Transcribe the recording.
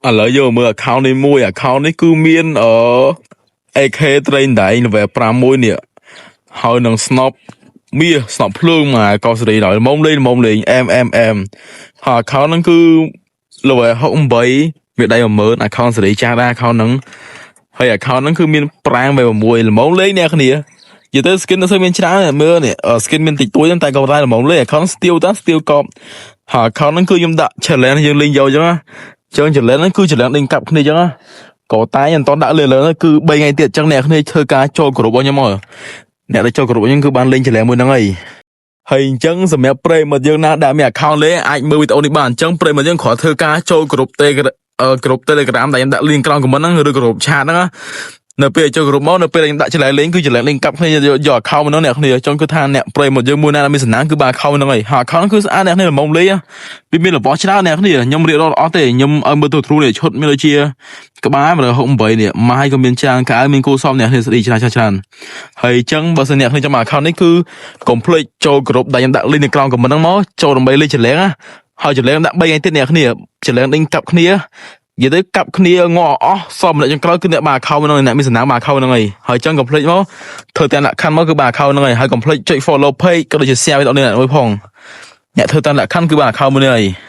ឥឡូវយកមើល account នេះមួយ account នេះគឺមានAK ត្រីដៃ level 5មួយនេះហើយនឹង snop មាស snop ភ្លើងមកកោសេរីដល់មុំលេងមុំលេង M M M ហើយ account ហ្នឹងគឺ level 68មានដៃ10000 account សេរីចាស់ដែរ account ហ្នឹងហើយ account ហ្នឹងគឺមានប្រាំង level 6ល្មមលេងអ្នកគ្នានិយាយទៅ skin នៅសូវមានច្រើនមើលនេះ skin មានតិចតួចតែក៏តែល្មមលេង account steal តា steal កប់ហើយ account ហ្នឹងគឺខ្ញុំដាក់ challenge យើងលេងយកអញ្ចឹងណាចឹង challenge ហ្នឹងគឺ challenge លេងកាប់គ្នាអញ្ចឹងណាក៏តែមិនតន់ដាក់លើលើគឺ3ថ្ងៃទៀតអញ្ចឹងអ្នកគ្នាធ្វើការចូលក្រុមរបស់ខ្ញុំមកអ្នកដែលចូលក្រុមរបស់ខ្ញុំគឺបានលេង challenge មួយហ្នឹងហើយហើយអញ្ចឹងសម្រាប់ប្រិយមិត្តយើងណាដែលមាន account លេងអាចមើលវីដេអូនេះបានអញ្ចឹងប្រិយមិត្តយើងគ្រាន់ធ្វើការចូលក្រុមទេក្រុម Telegram ដែលខ្ញុំដាក់ link ក្រោម comment ហ្នឹងឬក្រុម chat ហ្នឹងណានៅពេលចូលក្រុមមកនៅពេលខ្ញុំដាក់ challenge លេងគឺ challenge លេងកាប់គ្នាយកយក account មកហ្នឹងអ្នកគ្នាចង់គឺថាអ្នកប្រិយមិត្តយើងមួយណាដែលមានសំណាងគឺបាន account ហ្នឹងហើយហើយ account គឺស្អាតអ្នកគ្នាល្មមលេងវាមានរបស់ច្រើនអ្នកគ្នាខ្ញុំរៀបរាប់អស់ទេខ្ញុំឲ្យមើលទៅទ្រូនេះឈុតមានដូចជាក្បាល168នេះម៉ាយក៏មានច្រើនកៅមានគូសមអ្នកគ្នាស្ដីច្រើនច្រើនហើយអញ្ចឹងបើសិនអ្នកគ្នាចង់មក account នេះគឺកុំភ្លេចចូលក្រុមដែលខ្ញុំដាក់ link នៅក្រោម comment ហ្នឹងមកចូលដើម្បីលេង challenge ណាហើយ challenge ដាក់3ថ្ងៃទៀតអ្នកគ្នា challenge ដេញកាប់គ្នានិយាយទៅកាប់គ្នាងអអស់សមអ្នកចុងក្រោយគឺអ្នកបាន account ហ្នឹងអ្នកមានសំណាងបាន account ហ្នឹងហើយហើយចឹងកុំភ្លេចមកធ្វើតាមលក្ខខណ្ឌមកគឺបាន account ហ្នឹងហើយហើយកុំភ្លេចចុច follow page ក៏ដូចជា share វីដេអូនេះមួយផងអ្នកធ្វើតាមលក្ខខណ្ឌគឺបាន account មួយនេះហើយ។